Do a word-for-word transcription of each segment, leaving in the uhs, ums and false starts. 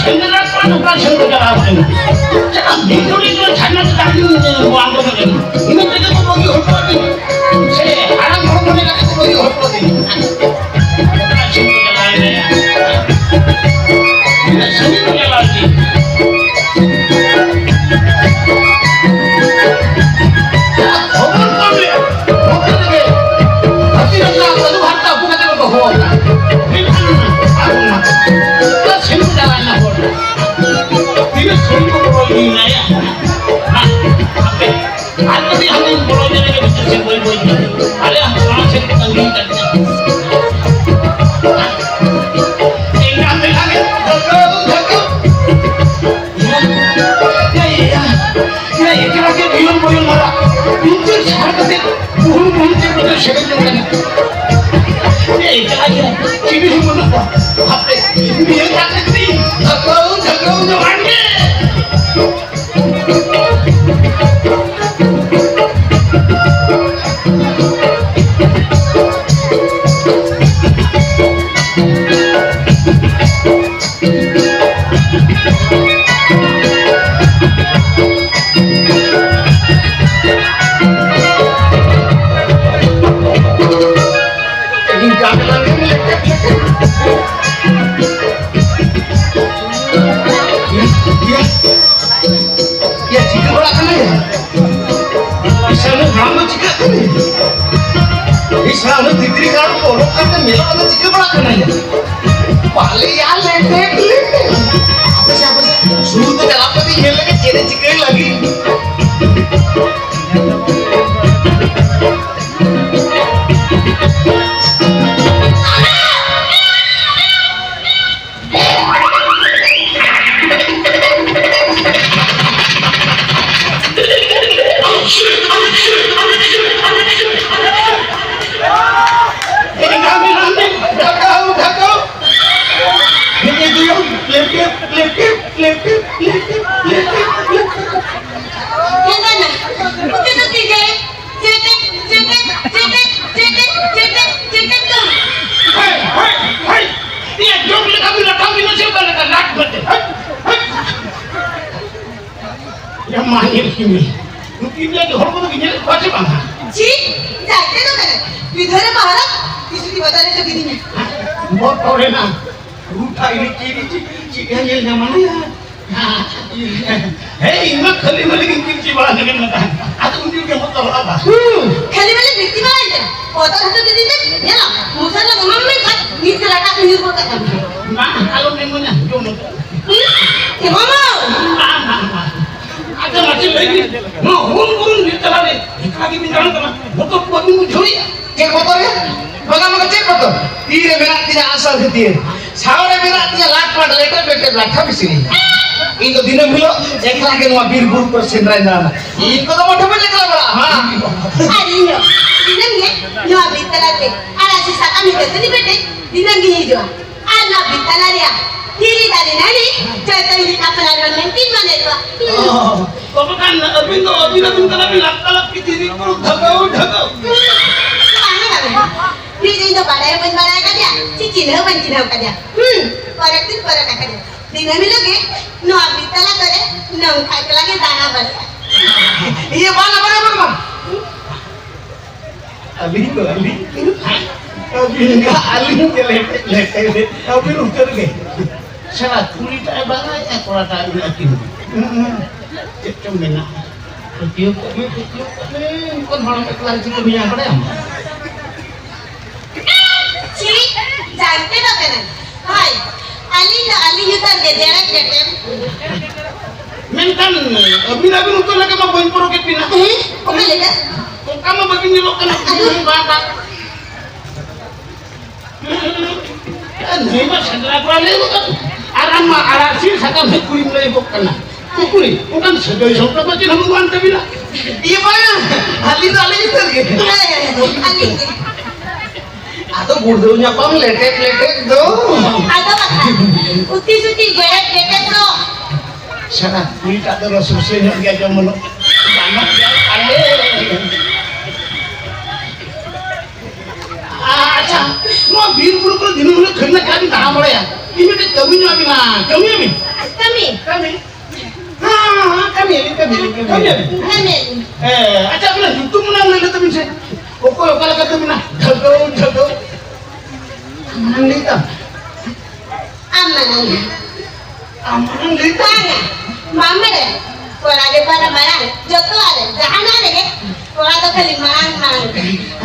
ᱥᱮᱸᱫᱽᱨᱟ ᱠᱚᱲᱟ ᱫᱚ ᱚᱠᱟ ᱥᱮᱱ ᱠᱚ ᱪᱟᱞᱟᱣ ᱠᱟᱱᱟ? ᱪᱮᱫᱟᱜ ᱢᱤᱫ ᱜᱷᱟᱹᱲᱤᱡ ᱫᱚ ᱪᱷᱟᱱᱟ ᱫᱚ ᱫᱟᱜ ᱧᱩ ᱵᱟᱝ ᱠᱚ ᱧᱩ? ᱤᱱᱟᱹ ᱛᱮᱜᱮ ᱠᱚ ᱵᱟᱹᱜᱤ ᱦᱚᱴᱚ ᱟᱹᱫᱤᱧᱟ᱾ ᱥᱮ ᱦᱟᱲᱟᱢ ᱦᱚᱲᱢᱚ ᱞᱮᱠᱟ ᱛᱮᱠᱚ ᱵᱟᱹᱜᱤ ᱦᱚᱴᱚ ᱟᱹᱫᱤᱧᱟ᱾ ᱚᱠᱟ ᱥᱮᱱ ᱠᱚ ᱪᱟᱞᱟᱣ ᱮᱱᱟ? ᱛᱤᱱᱟᱹᱜ ᱥᱟᱺᱜᱤᱧ ᱠᱚ ᱪᱟᱞᱟᱣ ᱤᱫᱤ? ᱠᱷᱚᱵᱚᱨ ᱠᱚ ᱮᱢ ᱞᱮᱫᱼᱟ, ᱠᱷᱚᱵᱚᱨ ᱨᱮᱜᱮ ᱦᱟᱹᱛᱤ ᱞᱮᱠᱟ ᱟᱹᱞᱩ ᱵᱷᱟᱨᱛᱟ ᱩᱛᱩ ᱠᱟᱛᱮ ᱠᱚ ᱫᱚᱦᱚ ᱟᱠᱟᱫᱼᱟ᱾ ᱢᱮᱱᱠᱷᱟᱱ ᱟᱨ ᱚᱱᱟ ᱚᱠᱟ ᱥᱮᱱ ᱠᱚ ᱪᱟᱞᱟᱣ ᱮᱱᱟ ᱦᱚᱲ? ᱛᱤᱱᱟᱹᱜ ᱥᱟᱺᱜᱤᱧ ᱠᱚ ᱵᱚᱞᱚ ᱤᱫᱤᱭᱮᱱᱟ ᱭᱟ? ᱦᱮᱸ, ᱦᱟᱯᱮ, ᱟᱨ ᱠᱟᱹᱴᱤᱡ ᱦᱟᱱᱛᱮᱧ ᱵᱚᱞᱚ ᱧᱚᱜ ᱞᱮᱱ ᱜᱮ ᱵᱟᱹᱭ ᱵᱟᱹᱭ ᱛᱮ᱾ ᱟᱞᱮ ᱦᱚᱸ ᱚᱱᱟ ᱥᱮᱫ ᱛᱟᱺᱜᱤ ᱠᱟᱜ ᱠᱟᱱᱟ᱾ ᱮᱸᱜᱟ ᱢᱮᱞᱟ ᱜᱮ ᱫᱷᱟᱠᱟᱣ ᱫᱷᱟᱠᱟᱣ᱾ ᱮᱭᱟ, ᱮᱭᱟ, ᱮᱭᱟ, ᱮᱠᱞᱟ ᱜᱮ ᱵᱤᱭᱚᱞ ᱵᱚᱭᱚᱞ ᱢᱟᱨᱟ ᱯᱤᱧᱪᱟᱹᱨ ᱥᱟᱦᱟ ᱠᱟᱛᱮ ᱵᱩᱦᱩᱢ ᱵᱩᱦᱩᱢ ᱛᱮ ᱠᱚ ᱥᱮᱨᱮᱧ ᱡᱚᱝ ᱠᱟᱱᱟ᱾ ᱮᱭᱟ, ᱮᱠᱞᱟ ᱜᱮ, ᱪᱤᱞᱤ ᱦᱚᱸ ᱵᱟᱹᱱᱩᱜ ᱠᱚᱣᱟ᱾ ᱦᱟᱯᱮ, ᱱᱤᱭᱟᱹ ᱫᱷᱟᱣ ᱠᱟᱹᱴᱤᱡ ᱫᱷᱟᱠᱟᱣ ᱫᱷᱟᱠᱟᱣ ᱧᱚᱜ ᱟᱱ ᱜᱮ᱾ ᱭᱟ, ᱪᱤᱠᱟᱹ ᱵᱟᱲᱟᱜ ᱠᱟᱱᱟ ᱭᱟ? ᱤᱥᱟ, ᱩᱱᱟᱹᱜ ᱦᱟᱲᱟᱢ ᱫᱚ ᱪᱤᱠᱟᱹᱜ ᱠᱟᱱᱟ? ᱤᱥᱟ, ᱩᱱᱟᱹᱜ ᱛᱤᱛᱨᱤ ᱠᱟᱨ ᱯᱚᱨᱚᱵᱽ ᱠᱟᱛᱮ ᱧᱮᱞᱚᱜ ᱠᱟᱱᱟ, ᱪᱤᱠᱟᱹ ᱵᱟᱲᱟᱜ ᱠᱟᱱᱟ ᱭᱟ? ᱵᱟᱞᱮ ᱭᱟ, ᱞᱮᱴᱮ, ᱞᱮᱴᱮ᱾ ᱟᱯᱮ ᱥᱮ, ᱟᱯᱮ ᱥᱮ, ᱥᱩᱨ ᱛᱮ ᱪᱟᱞᱟᱣ ᱠᱟᱛᱮ ᱧᱮᱞ ᱞᱮᱜᱮ ᱪᱮᱫ ᱮ ᱪᱤᱠᱟᱹᱭ ᱞᱟᱹᱜᱤᱫ᱾ ᱮ ᱫᱟᱫᱟ, ᱩᱱᱤ ᱫᱚ ᱛᱤ ᱡᱟᱸᱜᱟᱭ ᱪᱮᱴᱮᱡ, ᱪᱮᱴᱮᱡ, ᱪᱮᱴᱮᱡ, ᱪᱮᱴᱮᱡ, ᱪᱮᱴᱮᱡ, ᱪᱮᱴᱮᱡ ᱫᱚ᱾ ᱦᱳᱭ, ᱦᱳᱭ, ᱦᱳᱭ᱾ ᱤᱭᱟᱹ ᱡᱚᱢ ᱞᱮᱠᱟ ᱫᱚ ᱞᱟᱴᱷᱟ ᱵᱤᱱᱟᱹ ᱪᱮᱫ ᱞᱮᱠᱟ ᱞᱟᱴ ᱢᱮᱱᱛᱮ? ᱦᱟᱹᱴ, ᱦᱟᱹᱴ᱾ ᱭᱟ ᱢᱟ ᱧᱮᱞ ᱠᱤᱱ ᱢᱮ᱾ ᱱᱩᱠᱤᱱ ᱞᱮᱠᱟ ᱦᱚᱲ ᱠᱚᱫᱚ ᱠᱤᱱ ᱧᱮᱞᱮᱫ ᱠᱚᱣᱟ ᱪᱮ ᱵᱟᱝ ᱦᱟᱸᱜ? ᱪᱤ, ᱡᱟᱭᱛᱮ ᱫᱚ ᱠᱟᱱᱟ᱾ ᱢᱤᱫ ᱫᱷᱟᱣ ᱨᱮ ᱵᱟᱦᱟᱨᱟ, ᱛᱤᱥ ᱛᱤ ᱵᱟᱡᱟᱨ ᱨᱮ ᱪᱚ ᱠᱤᱫᱤᱧᱟ᱾ ᱵᱚᱛᱚᱨ ᱮᱱᱟ᱾ ᱨᱩᱴᱷᱟ ᱤᱱᱤ ᱪᱤ, ᱪᱤ, ᱪᱤ, ᱪᱤ ᱧᱮᱞ ᱧᱟᱢᱟ ᱱᱟ ᱭᱟ᱾ ᱦᱮᱸ, ᱤᱧ ᱢᱟ ᱠᱷᱟᱹᱞᱤ ᱢᱟᱹᱞᱤ ᱜᱤᱧ ᱠᱤᱨᱪᱤ ᱵᱟᱲᱟ ᱧᱚᱜᱮᱱ ᱢᱮ ᱛᱟᱦᱮᱸᱫ᱾ ᱟᱫᱚ ᱩᱱᱤ ᱜᱮ ᱵᱚᱛᱚᱨᱚᱜᱼᱟ ᱵᱟ᱾ ᱦᱩᱸ, ᱠᱷᱟᱹᱞᱤ ᱢᱟᱹᱞᱤ ᱵᱤᱠᱛᱤ ᱵᱟᱲᱟᱭ ᱠᱟᱱᱟ᱾ ᱵᱚᱛᱚᱨ ᱦᱚᱪᱚ ᱠᱤᱫᱤᱧ ᱛᱮ, ᱧᱮᱞᱟ, ᱢᱚᱥᱟᱨ ᱨᱮ ᱜᱚᱢᱟᱢ ᱢᱮᱱᱠᱷᱟᱱ ᱢᱤᱫ ᱜᱮ ᱞᱟᱴᱟ ᱠᱚ ᱧᱩᱨ ᱜᱚᱫ ᱠᱟᱜ ᱠᱟᱱᱟ᱾ ᱢᱟ, ᱟᱞᱚᱢ ᱮᱢᱟᱹᱧᱟ, ᱡᱚᱢ ᱦᱚᱪᱚ᱾ ᱦᱩᱸ, ᱮᱢᱟᱢᱟ᱾ ᱢᱟ, ᱢᱟ, ᱢᱟ᱾ ᱟᱪᱪᱷᱟ, ᱢᱟᱥᱮ ᱞᱟᱹᱭ ᱵᱤᱱ, ᱱᱚᱣᱟ ᱦᱩᱱ ᱦᱩᱱ ᱵᱤᱨ ᱛᱟᱞᱟ ᱨᱮ ᱮᱠᱞᱟ ᱜᱮᱵᱤᱱ ᱫᱟᱬᱟᱱ ᱠᱟᱱᱟ, ᱵᱚᱛᱚᱨ ᱠᱚ ᱵᱟᱹᱵᱤᱱ ᱵᱩᱡᱷᱟᱹᱣᱮᱫᱼᱟ? ᱪᱮᱫ ᱵᱚᱛᱚᱨ ᱭᱟ? ᱵᱟᱝᱟ, ᱵᱟᱝᱟ, ᱪᱮᱫ ᱵᱚᱛᱚᱨ? ᱛᱤ ᱨᱮ ᱢᱮᱱᱟᱜ ᱛᱤᱧᱟ ᱟᱸᱜᱼᱥᱟᱨ ᱦᱟᱹᱛᱭᱟᱹᱨ, ᱥᱟᱶ ᱨᱮ ᱢᱮᱱᱟᱜ ᱛᱤᱧᱟ ᱞᱟᱴ ᱯᱟᱴ ᱞᱮᱴᱮ ᱯᱮᱴᱮ ᱞᱟᱴᱷᱟ ᱵᱤᱥᱲᱤ᱾ ᱤᱧ ᱫᱚ ᱫᱤᱱᱟᱹᱢ ᱦᱤᱞᱳᱜ ᱮᱠᱞᱟ ᱜᱮ ᱱᱚᱣᱟ ᱵᱤᱨ ᱵᱩᱨᱩ ᱠᱚᱨᱮ ᱥᱮᱸᱫᱽᱨᱟᱧ ᱫᱟᱬᱟᱱᱟ᱾ ᱤᱧ ᱠᱚᱫᱚ ᱢᱚᱴᱷᱮ ᱵᱟᱹᱧ ᱮᱠᱞᱟ ᱵᱟᱲᱟᱜᱼᱟ, ᱦᱮᱸ᱾ ᱟᱨ ᱤᱧ ᱦᱚᱸ ᱫᱤᱱᱟᱹᱢ ᱜᱮ ᱱᱚᱣᱟ ᱵᱤᱨ ᱛᱟᱞᱟ ᱨᱮ ᱟᱨ ᱟᱥᱤ ᱥᱟᱠᱟᱢ ᱦᱤᱸᱫᱟᱹ ᱛᱟᱹᱱᱤ ᱯᱮᱴᱮ ᱫᱤᱱᱟᱹᱢ ᱜᱤᱧ ᱦᱤᱡᱩᱜᱼᱟ᱾ ᱟᱨ ᱱᱚᱣᱟ ᱵᱤᱨ ᱛᱟᱞᱟ ᱨᱮᱭᱟᱜ ᱫᱷᱤᱨᱤ ᱫᱟᱨᱮ ᱱᱟᱹᱲᱤ ᱡᱚᱛᱚ ᱤᱧ ᱟᱯᱱᱟᱨ ᱦᱚᱲ ᱢᱮᱱᱛᱮᱧ ᱢᱚᱱᱮ ᱠᱚᱣᱟ᱾ ᱚ, ᱛᱚᱵᱮ ᱠᱷᱟᱱ ᱟᱹᱵᱤᱱ ᱫᱚ ᱟᱹᱵᱤᱱ ᱟᱹᱵᱤᱱ ᱛᱟᱞᱟ ᱵᱤᱱ ᱞᱟᱯ ᱛᱟᱞᱟᱯ ᱠᱤ ᱫᱷᱤᱨᱤ ᱠᱚ ᱰᱷᱟᱹᱠᱟᱹᱣ ᱰᱷᱟᱹᱠᱟᱹᱣ? ᱵᱟᱝᱟ, ᱵᱟᱝᱟ᱾ ᱱᱩᱭ ᱫᱚ ᱤᱧ ᱫᱚ ᱵᱟᱲᱟᱭ ᱦᱚᱸ ᱵᱟᱹᱧ ᱵᱟᱲᱟᱭ ᱟᱠᱟᱫᱮᱭᱟ, ᱪᱮ ᱪᱤᱱᱦᱟᱹ ᱦᱚᱸ ᱵᱟᱹᱧ ᱪᱤᱱᱦᱟᱹᱣ ᱟᱠᱟᱫᱮᱭᱟ᱾ ᱦᱩᱸ, ᱯᱚᱨᱚᱠ ᱫᱚᱧ ᱯᱚᱨᱚᱠ ᱟᱠᱟᱫᱮᱭᱟ᱾ ᱫᱤᱱᱟᱹᱢ ᱦᱤᱞᱳᱜ ᱜᱮ ᱱᱚᱣᱟ ᱵᱤᱨ ᱛᱟᱞᱟ ᱠᱚᱨᱮ ᱱᱚᱝᱠᱟ ᱮᱠᱞᱟ ᱜᱮ ᱫᱟᱬᱟ ᱵᱟᱲᱟᱭᱟ᱾ ᱤᱭᱟᱹ, ᱵᱟᱝᱟ, ᱵᱟᱝᱟ, ᱵᱟᱝᱟ, ᱵᱟᱝᱟ᱾ ᱟᱹᱞᱤᱧ ᱫᱚ ᱟᱹᱞᱤᱧ, ᱟᱹᱵᱤᱱ ᱫᱚ ᱟᱹᱞᱤᱧ ᱜᱮ ᱞᱮᱴᱮ, ᱞᱮᱴᱮ, ᱞᱮᱴᱮ, ᱟᱹᱵᱤᱱ ᱩᱛᱟᱹᱨ ᱜᱮ᱾ ᱥᱟᱞᱟ ᱠᱩᱲᱤᱴᱟᱜ ᱮ ᱵᱟᱲᱟᱭᱮᱫᱼᱟ, ᱠᱚᱲᱟᱴᱟᱜ ᱢᱮᱱᱟᱜᱼᱟ ᱠᱤᱱ᱾ ᱦᱩᱸ, ᱦᱩᱸ᱾ ᱪᱮᱫ ᱪᱚᱝ ᱢᱮᱱᱟᱜᱼᱟ᱾ ᱯᱟᱹᱛᱭᱟᱹᱣ ᱠᱚᱜ ᱢᱮ, ᱯᱟᱹᱛᱭᱟᱹᱣ ᱠᱚᱜ ᱢᱮ, ᱚᱱᱠᱟᱱ ᱦᱚᱲ ᱮᱠᱞᱟ ᱨᱮ ᱪᱤᱠᱟᱹ ᱢᱮᱭᱟ, ᱵᱟᱲᱟᱭᱟᱢ? ᱪᱤ, ᱡᱟᱱᱛᱮ ᱫᱚ ᱠᱟᱱᱟᱭ᱾ ᱦᱳᱭ, ᱟᱹᱞᱤᱧ ᱫᱚ ᱟᱹᱞᱤᱧ ᱩᱛᱟᱹᱨ ᱜᱮ, ᱡᱮᱲᱮᱢ ᱡᱮᱴᱮᱢ᱾ ᱢᱮᱱᱠᱷᱟᱱ ᱟᱹᱵᱤᱱ, ᱟᱹᱵᱤᱱ ᱩᱛᱟᱹᱨ ᱞᱮᱠᱟ ᱢᱟ ᱵᱟᱹᱧ ᱯᱚᱨᱚᱠᱮᱫ ᱵᱤᱱᱟ᱾ ᱦᱮᱸ? ᱚᱠᱟ ᱞᱮᱠᱟ? ᱚᱱᱠᱟ ᱢᱟ ᱵᱟᱹᱵᱤᱱ ᱧᱮᱞᱚᱜ ᱠᱟᱱᱟ᱾ ᱟᱫᱚ? ᱵᱟᱝ, ᱵᱟᱝ᱾ ᱱᱩᱭ ᱢᱟ ᱥᱮᱸᱫᱽᱨᱟ ᱠᱚᱲᱟ ᱞᱟᱹᱭ ᱜᱚᱫ ᱠᱟᱱᱟ᱾ ᱟᱨ ᱟᱢ ᱢᱟ ᱟᱲᱟᱜ ᱥᱤᱫ ᱥᱟᱠᱟᱢ ᱦᱮᱡ ᱠᱩᱲᱤᱢ ᱞᱟᱹᱭ ᱜᱚᱫ ᱠᱟᱱᱟ᱾ ᱩᱠᱩᱨᱤ, ᱚᱱᱠᱟᱱ ᱥᱟᱹᱜᱟᱹᱭ ᱥᱚᱢᱯᱚᱨᱠᱚ ᱪᱮᱫ ᱦᱚᱸ ᱵᱟᱹᱱᱩᱜ ᱟᱱ ᱛᱟᱹᱵᱤᱱᱟ? ᱤᱭᱟᱹ ᱵᱟᱝᱟ, ᱟᱹᱞᱤᱧ ᱫᱚ ᱟᱹᱞᱤᱧ ᱩᱛᱟᱹᱨ ᱜᱮ᱾ ᱦᱮᱸ, ᱟᱹᱞᱤᱧ ᱜᱮ᱾ ᱟᱫᱚ ᱜᱩᱲᱫᱟᱹᱣ ᱧᱟᱯᱟᱢ ᱞᱮᱴᱮᱫ ᱞᱮᱴᱮᱫ ᱫᱚ᱾ ᱟᱫᱚ ᱵᱟᱠᱷᱟᱱ, ᱩᱛᱤ ᱥᱩᱛᱤ ᱜᱮᱲᱮᱫ ᱜᱮᱴᱮᱫ ᱫᱚ᱾ ᱥᱟᱞᱟ, ᱩᱱᱤᱴᱟᱜ ᱫᱚ ᱨᱚᱥ ᱨᱩᱥᱟᱹ ᱧᱚᱜ ᱜᱮᱭᱟ, ᱡᱚᱢ ᱢᱚᱱᱚᱜ᱾ ᱜᱟᱱᱚᱜ ᱜᱮᱭᱟ, ᱟᱞᱮ᱾ ᱟᱪᱪᱷᱟ, ᱱᱚᱣᱟ ᱵᱤᱨ ᱵᱩᱨᱩ ᱠᱚᱨᱮ ᱫᱤᱱᱟᱹᱢ ᱦᱤᱞᱳᱜ ᱠᱷᱟᱹᱞᱤ ᱠᱷᱟᱹᱞᱤ ᱫᱟᱬᱟ ᱵᱟᱲᱟᱭᱟ᱾ ᱤᱧ ᱢᱤᱫᱴᱮᱡ ᱠᱟᱹᱢᱤ ᱧᱚᱜ ᱟᱹᱵᱤᱱᱟ, ᱠᱟᱹᱢᱤᱭᱟᱵᱤᱱ? ᱠᱟᱹᱢᱤ? ᱠᱟᱹᱢᱤ? ᱦᱮᱸ, ᱦᱮᱸ, ᱦᱮᱸ, ᱠᱟᱹᱢᱤᱭᱟᱵᱤᱱ, ᱠᱟᱹᱢᱤᱭᱟᱵᱤᱱ, ᱠᱟᱹᱢᱤᱭᱟᱵᱤᱱ᱾ ᱠᱟᱹᱢᱤᱭᱟᱵᱤᱱ᱾ ᱦᱮᱸ, ᱟᱪᱪᱷᱟ, ᱟᱹᱵᱤᱱᱟᱜ ᱧᱩᱛᱩᱢ ᱚᱱᱟ ᱞᱟᱹᱭ ᱞᱮ ᱛᱟᱵᱤᱱ ᱥᱮ᱾ ᱚᱠᱚᱭ ᱚᱠᱟ ᱞᱮᱠᱟ ᱛᱟᱹᱵᱤᱱᱟ? ᱡᱷᱟᱹᱜᱟᱹᱣ, ᱡᱷᱟᱹᱜᱟᱹᱣ᱾ ᱟᱢ ᱢᱟᱨᱟᱝ ᱞᱟᱹᱭ ᱛᱟᱢ᱾ ᱟᱢ ᱢᱟᱨᱟᱝ᱾ ᱟᱢ ᱢᱟᱨᱟᱝ ᱞᱟᱹᱭ ᱛᱟᱢ᱾ ᱵᱟᱝᱟ, ᱵᱟᱢ ᱵᱟᱲᱟᱭᱟ? ᱠᱚᱲᱟ ᱜᱮ ᱯᱟᱨᱟ ᱢᱟᱨᱟᱝ, ᱡᱚᱛᱚᱣᱟᱜ ᱨᱮ, ᱡᱟᱦᱟᱱᱟᱜ ᱨᱮᱜᱮ ᱠᱚᱲᱟ ᱫᱚ ᱠᱷᱟᱹᱞᱤ ᱢᱟᱨᱟᱝ, ᱢᱟᱨᱟᱝ᱾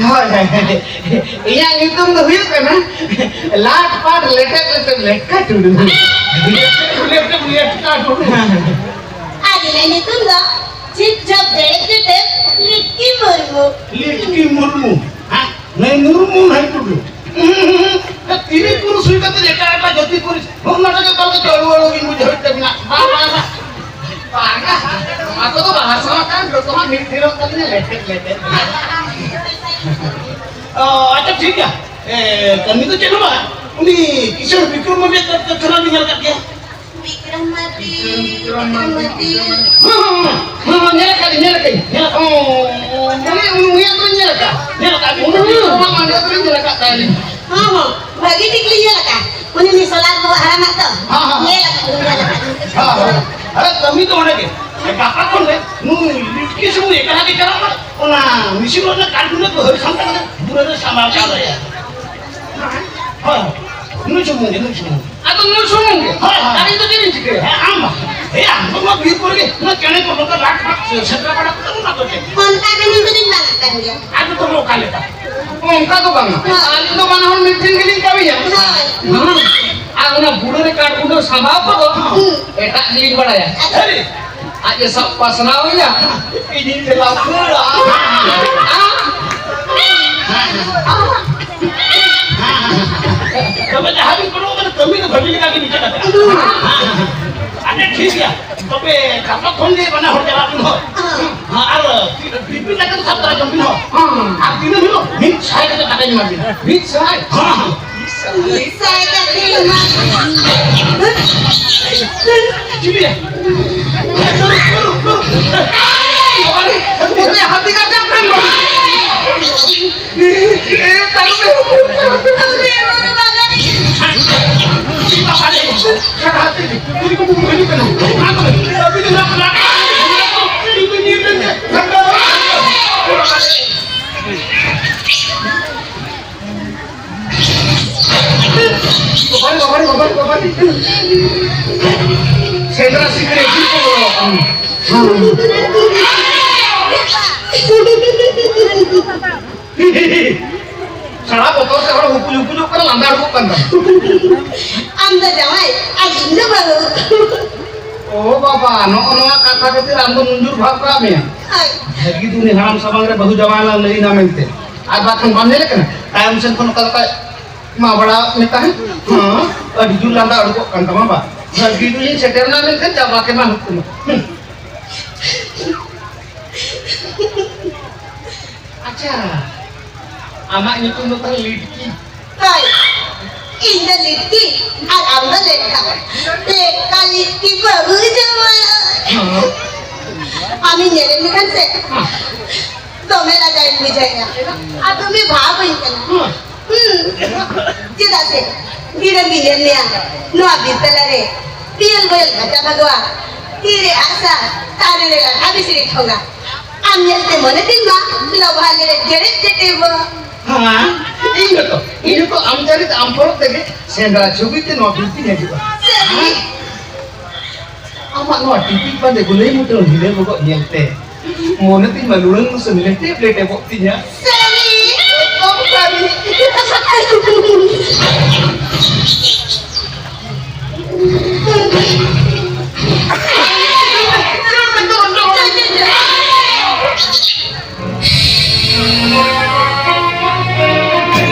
ᱦᱳᱭ, ᱦᱳᱭ, ᱦᱳᱭ᱾ ᱤᱧᱟᱹᱜ ᱧᱩᱛᱩᱢ ᱫᱚ ᱦᱩᱭᱩᱜ ᱠᱟᱱᱟ ᱞᱟᱴ ᱯᱟᱴ ᱞᱮᱴᱮ ᱯᱮᱴᱮ ᱞᱮᱴᱠᱟ ᱴᱩᱰᱩ᱾ ᱞᱮᱴᱮ ᱯᱮᱴᱮ ᱞᱮᱴᱠᱟ ᱴᱩᱰᱩ᱾ ᱟᱨ ᱤᱧᱟᱹᱜ ᱧᱩᱛᱩᱢ ᱫᱚ ᱡᱷᱤᱯ ᱡᱷᱚᱯ ᱡᱮᱲᱮᱯ ᱡᱮᱴᱮᱯ ᱞᱤᱴᱠᱤ ᱢᱩᱨᱢᱩ᱾ ᱞᱤᱴᱠᱤ ᱢᱩᱨᱢᱩ? ᱦᱮᱸ? ᱱᱩᱭ ᱢᱩᱨᱢᱩ ᱱᱩᱭ ᱴᱩᱰᱩ᱾ ᱛᱤᱨᱤ ᱯᱩᱨᱩᱥ ᱦᱩᱭ ᱠᱟᱛᱮ ᱮᱴᱟᱜ ᱮᱴᱟᱜ ᱡᱟᱹᱛᱤ ᱯᱩᱨᱩᱥ ᱦᱚᱸ ᱚᱱᱟ ᱨᱮᱜᱮ ᱚᱠᱟ ᱞᱮᱠᱟ ᱪᱚ ᱟᱹᱲᱩ ᱟᱹᱲᱩ ᱜᱤᱧ ᱵᱩᱡᱷᱟᱹᱣᱮᱫ ᱛᱟᱵᱤᱱᱟ᱾ ᱵᱟᱝ, ᱵᱟᱝ, ᱵᱟᱝ᱾ ᱵᱟᱝᱟ, ᱱᱚᱣᱟ ᱠᱚᱫᱚ ᱵᱟᱦᱟ ᱥᱟᱶ ᱠᱟᱱ ᱡᱚᱛᱚ ᱢᱟ ᱢᱤᱫ ᱫᱷᱤᱨᱚᱜ ᱛᱟᱹᱞᱤᱧᱟ ᱞᱮᱴᱮᱫ ᱞᱮᱴᱮᱫ᱾ ᱚ, ᱟᱪᱪᱷᱟ, ᱴᱷᱤᱠ ᱜᱮᱭᱟ᱾ ᱮ, ᱠᱟᱹᱢᱤ ᱫᱚ ᱪᱮᱫ ᱦᱚᱸ ᱵᱟᱝ᱾ ᱩᱱᱤ ᱠᱤᱥᱟᱹᱬ ᱵᱤᱠᱨᱚᱢ ᱢᱟᱨᱰᱤ ᱠᱟᱨᱠᱷᱟᱱᱟ ᱵᱤᱱ ᱧᱮᱞ ᱟᱠᱟᱫ ᱜᱮᱭᱟ? ᱵᱤᱠᱨᱚᱢ ᱢᱟᱨᱰᱤ, ᱵᱤᱠᱨᱚᱢ ᱢᱟᱨᱰᱤ᱾ ᱦᱮᱸ, ᱦᱮᱸ, ᱦᱮᱸ, ᱧᱮᱞ ᱟᱠᱟᱫ ᱞᱤᱧ, ᱧᱮᱞ ᱟᱠᱟᱫ ᱞᱤᱧ, ᱧᱮᱞ ᱟᱠᱟᱫ᱾ ᱚ, ᱩᱱᱤ, ᱩᱱᱤ, ᱩᱱᱤᱭᱟᱜ ᱫᱚᱞᱤᱧ ᱧᱮᱞ ᱟᱠᱟᱫ᱾ ᱧᱮᱞ ᱟᱠᱟᱫ ᱵᱤᱱ? ᱩᱱᱤ ᱵᱤᱠᱨᱚᱢ ᱢᱟᱨᱰᱤᱭᱟᱜ ᱫᱚᱞᱤᱧ ᱧᱮᱞ ᱟᱠᱟᱫ ᱛᱟᱭᱟᱞᱤᱧ᱾ ᱦᱚᱸ, ᱦᱚᱸ, ᱵᱷᱟᱹᱜᱤ ᱴᱷᱤᱠ ᱞᱤᱧ ᱧᱮᱞ ᱟᱠᱟᱫ᱾ ᱩᱱᱤ, ᱩᱱᱤ ᱥᱚᱞᱟᱨ ᱵᱚᱦᱚᱜ ᱦᱟᱲᱟᱢᱟᱜ ᱛᱚ? ᱦᱚᱸ, ᱦᱚᱸ, ᱦᱚᱸ᱾ ᱧᱮᱞ ᱟᱠᱟᱫ ᱞᱤᱧ, ᱧᱮᱞ ᱟᱠᱟᱫ ᱞᱤᱧ᱾ ᱦᱚᱸ, ᱦᱚᱸ᱾ ᱟᱨᱮ, ᱠᱟᱹᱢᱤ ᱫᱚ ᱚᱸᱰᱮ ᱜᱮ᱾ ᱜᱟᱯᱟ ᱠᱷᱚᱱ ᱜᱮ ᱱᱩᱭ ᱞᱤᱴᱠᱤ ᱥᱩᱢᱩᱝ ᱮᱠᱞᱟ ᱜᱮ ᱪᱟᱞᱟᱜ ᱢᱟ᱾ ᱚᱱᱟ ᱢᱤᱥᱤᱱ ᱨᱮᱱᱟᱜ ᱠᱟᱴ ᱜᱩᱸᱰᱟᱹ ᱠᱚ ᱦᱟᱹᱨ ᱥᱟᱢᱴᱟᱣ ᱠᱟᱛᱮ ᱵᱩᱨᱟᱹ ᱨᱮ ᱥᱟᱢᱵᱟᱣ ᱪᱟᱞᱟᱜ ᱨᱮᱭᱟᱜ᱾ ᱦᱳᱭ, ᱦᱳᱭ᱾ ᱱᱩᱭ ᱥᱩᱢᱩᱝ ᱜᱮ, ᱱᱩᱭ ᱥᱩᱢᱩᱝ ᱜᱮ᱾ ᱟᱫᱚ ᱱᱩᱭ ᱥᱩᱢᱩᱝ ᱜᱮ? ᱦᱳᱭ, ᱦᱳᱭ᱾ ᱟᱨ ᱤᱧ ᱫᱚ ᱪᱮᱫ ᱤᱧ ᱪᱤᱠᱟᱹᱭᱟ? ᱦᱮᱸ, ᱟᱢ ᱵᱟ-, ᱮᱭ, ᱟᱢ ᱫᱚ ᱱᱚᱣᱟ ᱵᱤᱨ ᱠᱚᱨᱮ ᱜᱮ ᱱᱚᱣᱟ ᱪᱮᱬᱮ ᱠᱚ ᱱᱚᱝᱠᱟ ᱨᱟᱜ ᱨᱟᱜ ᱥᱮᱸᱫᱽᱨᱟ ᱵᱟᱲᱟ ᱠᱟᱛᱮ ᱚᱱᱟ ᱫᱚ ᱪᱮᱫ? ᱚᱱᱠᱟ ᱠᱟᱹᱢᱤ ᱫᱚᱞᱤᱧ ᱵᱟᱝᱟᱜ ᱠᱟᱱ ᱜᱮᱭᱟ᱾ ᱟᱫᱚ ᱛᱚᱵᱮ ᱚᱠᱟ ᱞᱮᱠᱟ? ᱚᱱᱠᱟ ᱫᱚ ᱵᱟᱝᱟ᱾ ᱦᱳᱭ᱾ ᱟᱹᱞᱤᱧ ᱫᱚ ᱵᱟᱱᱟ ᱦᱚᱲ ᱢᱤᱫ ᱴᱷᱮᱱ ᱜᱮᱞᱤᱧ ᱠᱟᱹᱢᱤᱭᱟ᱾ ᱦᱳᱭ᱾ ᱦᱩᱸ᱾ ᱟᱨ ᱚᱱᱟ ᱵᱩᱲᱟᱹ ᱨᱮ ᱠᱟᱴ ᱜᱩᱸᱰᱟᱹ ᱥᱟᱢᱵᱟᱣ ᱠᱚᱫᱚ ᱦᱩᱸ᱾ ᱮᱴᱟᱜ ᱜᱮᱞᱤᱧ ᱵᱟᱲᱟᱭᱟ᱾ ᱟᱪᱪᱷᱟ᱾ ᱟᱡ ᱮ ᱥᱟᱵ ᱯᱟᱥᱱᱟᱣ ᱤᱧᱟ, ᱤᱧᱤᱧ ᱪᱟᱞᱟᱣ ᱠᱷᱟᱹᱲᱟ᱾ ᱛᱚᱵᱮ ᱡᱟᱦᱟᱸ ᱵᱤᱱ ᱜᱚᱲᱚ ᱠᱟᱱᱟ, ᱠᱟᱹᱢᱤ ᱫᱚ ᱵᱷᱟᱹᱜᱤ ᱞᱮᱠᱟ ᱜᱮ ᱵᱩᱡᱷᱟᱹᱜ ᱠᱟᱱᱟ᱾ ᱟᱪᱪᱷᱟ, ᱴᱷᱤᱠ ᱜᱮᱭᱟ᱾ ᱛᱚᱵᱮ ᱜᱟᱯᱟ ᱠᱷᱚᱱ ᱜᱮ ᱵᱟᱱᱟ ᱦᱚᱲ ᱪᱟᱞᱟᱜ ᱵᱤᱱ ᱦᱳ᱾ ᱟᱨ ᱵᱤᱯᱤᱱ ᱫᱟᱠᱟ ᱫᱚ ᱥᱟᱵ ᱛᱟᱨᱟ ᱡᱚᱢ ᱵᱤᱱ ᱦᱳ᱾ ᱟᱨ ᱫᱤᱱᱟᱹᱢ ᱦᱤᱞᱳᱜ ᱢᱤᱫ ᱥᱟᱭ ᱠᱟᱛᱮ ᱴᱟᱠᱟᱧ ᱮᱢᱟ ᱵᱤᱱᱟ᱾ ᱢᱤᱫ ᱥᱟᱭ? ᱦᱮᱸ, ᱦᱮᱸ᱾ ᱢᱤᱫ ᱥᱟᱭ ᱠᱟᱛᱮ ᱮᱢᱟ᱾ ᱪᱤᱞᱤᱭᱟ? ᱵᱟᱵᱟᱨᱮ, ᱩᱱᱤ ᱦᱟᱹᱛᱤ ᱠᱟᱴᱟ ᱯᱮᱱ ᱵᱟᱵᱟ᱾ ᱮ, ᱵᱟᱵᱟᱨᱮ, ᱵᱟᱵᱟᱨᱮ, ᱵᱟᱵᱟᱨᱮ, ᱵᱟᱵᱟᱨᱮ᱾ ᱥᱮᱸᱫᱽᱨᱟ ᱥᱤᱠᱟᱹᱨᱤᱭᱟᱹ ᱡᱤᱞ ᱠᱚ ᱵᱚᱞᱚ ᱟᱠᱟᱱᱟ᱾ ᱥᱟᱲᱟ ᱵᱚᱛᱚᱨ ᱛᱮ ᱦᱚᱲ ᱦᱩᱯᱩᱡ ᱦᱩᱯᱩᱡᱚᱜ ᱠᱟᱱᱟ, ᱞᱟᱸᱫᱟ ᱩᱰᱩᱠᱚᱜ ᱠᱟᱱ ᱛᱟᱢᱟ᱾ ᱟᱢ ᱫᱚ ᱡᱟᱶᱟᱭ ᱟᱨ ᱤᱧ ᱫᱚ ᱵᱟᱹᱦᱩ᱾ ᱳ ᱵᱟᱵᱟ, ᱱᱚᱜᱼᱚ ᱱᱚᱣᱟ ᱠᱟᱛᱷᱟ ᱠᱷᱟᱹᱛᱤᱨ ᱟᱢ ᱫᱚ ᱱᱩᱱ ᱡᱳᱨ ᱵᱷᱟᱵᱽ ᱠᱟᱜ ᱢᱮᱭᱟ᱾ ᱦᱳᱭ᱾ ᱵᱷᱟᱹᱜᱤ ᱫᱚ ᱩᱱᱤ ᱦᱟᱲᱟᱢ ᱥᱟᱢᱟᱝ ᱨᱮ ᱵᱟᱹᱦᱩ ᱡᱟᱶᱟᱭ ᱞᱟᱝ ᱞᱟᱹᱭ ᱮᱱᱟ ᱢᱮᱱᱛᱮ᱾ ᱟᱨ ᱵᱟᱠᱷᱟᱱ ᱵᱟᱢ ᱧᱮᱞᱮ ᱠᱟᱱᱟ? ᱛᱟᱭᱚᱢ ᱥᱮᱱ ᱠᱷᱚᱱ ᱚᱠᱟ ᱞᱮᱠᱟᱭ ᱮᱢᱟ ᱵᱟᱲᱟ ᱢᱮ ᱛᱟᱦᱮᱸᱫ? ᱦᱮᱸ, ᱟᱹᱰᱤ ᱡᱳᱨ ᱞᱟᱸᱫᱟ ᱩᱰᱩᱠᱚᱜ ᱠᱟᱱ ᱛᱟᱢᱟ ᱵᱟ᱾ ᱵᱷᱟᱹᱜᱤ ᱫᱚ ᱤᱧ ᱥᱮᱴᱮᱨ ᱮᱱᱟ ᱢᱮᱱᱠᱷᱟᱱ ᱪᱟᱵᱟ ᱠᱮᱢᱟ ᱦᱩᱭᱩᱜ ᱠᱟᱱᱟ᱾ ᱦᱩᱸ᱾ ᱟᱪᱪᱷᱟ, ᱟᱢᱟᱜ ᱧᱩᱛᱩᱢ ᱫᱚ ᱛᱟᱦᱞᱮ ᱞᱤᱴᱠᱤ? ᱦᱳᱭ, ᱤᱧ ᱫᱚ ᱞᱤᱴᱠᱤ ᱟᱨ ᱟᱢ ᱫᱚ ᱞᱮᱴᱠᱟ᱾ ᱞᱮᱴᱠᱟ ᱞᱤᱴᱠᱤ ᱵᱟᱹᱦᱩ ᱡᱟᱶᱟᱭ᱾ ᱦᱮᱸ? ᱟᱢᱤᱧ ᱧᱮᱞᱮᱫ ᱢᱮᱠᱷᱟᱱ ᱥᱮ, ᱦᱮᱸ᱾ ᱫᱚᱢᱮ ᱞᱟᱡᱟᱣᱤᱧ ᱵᱩᱡᱷᱟᱹᱣᱮᱫᱼᱟ ᱟᱨ ᱫᱚᱢᱮ ᱵᱷᱟᱵᱽ ᱟᱹᱧ ᱠᱟᱱᱟ᱾ ᱦᱮᱸ᱾ ᱦᱩᱸ, ᱪᱮᱫᱟᱜ ᱥᱮ ᱫᱤᱱᱟᱹᱢ ᱜᱤᱧ ᱧᱮᱞ ᱢᱮᱭᱟ ᱱᱚᱣᱟ ᱵᱤᱨ ᱛᱟᱞᱟᱨᱮ ᱵᱤᱭᱮᱞ ᱵᱚᱭᱮᱞ ᱜᱟᱪᱟ ᱵᱷᱟᱜᱚᱣᱟ, ᱛᱤᱨᱮ ᱟᱜᱼᱥᱟᱨ, ᱛᱟᱨᱮ ᱨᱮ ᱞᱟᱴᱷᱟ ᱵᱤᱥᱲᱤ ᱴᱷᱚᱸᱜᱟ᱾ ᱟᱢ ᱧᱮᱞᱛᱮ ᱢᱚᱱᱮ ᱛᱤᱧ ᱢᱟ ᱞᱚᱵᱷᱟ ᱞᱮᱨᱮ ᱡᱮᱨᱮᱫ ᱡᱮᱴᱮᱵᱚ᱾ ᱦᱮᱸ, ᱤᱧ ᱦᱚᱸᱛᱚ, ᱤᱧ ᱦᱚᱸᱛᱚ ᱟᱢ ᱪᱟᱹᱨᱤᱛ ᱟᱢ ᱯᱚᱨᱚᱵᱽ ᱛᱮᱜᱮ ᱥᱮᱸᱫᱽᱨᱟ ᱪᱷᱚᱵᱤ ᱛᱮ ᱱᱚᱣᱟ ᱵᱤᱨ ᱛᱤᱧ ᱦᱤᱡᱩᱜᱼᱟ᱾ ᱥᱟᱹᱨᱤ? ᱟᱢᱟᱜ ᱱᱚᱣᱟ ᱴᱤᱯᱤᱡ ᱵᱟᱸᱫᱮ ᱜᱩᱞᱟᱹᱭ ᱢᱩᱴᱟᱹᱣ ᱦᱤᱞᱟᱹ ᱵᱚᱜᱚᱜ ᱧᱮᱞᱛᱮ ᱢᱚᱱᱮ ᱛᱤᱧ ᱢᱟ ᱞᱩᱲᱟᱹᱝ ᱢᱩᱥᱟᱹᱢ ᱞᱮᱴᱮᱵ ᱞᱮᱴᱮᱵᱚᱜ ᱛᱤᱧᱟ᱾ ᱥᱟᱹᱨᱤ? ᱮᱠᱫᱚᱢ ᱥᱟᱹᱨᱤ᱾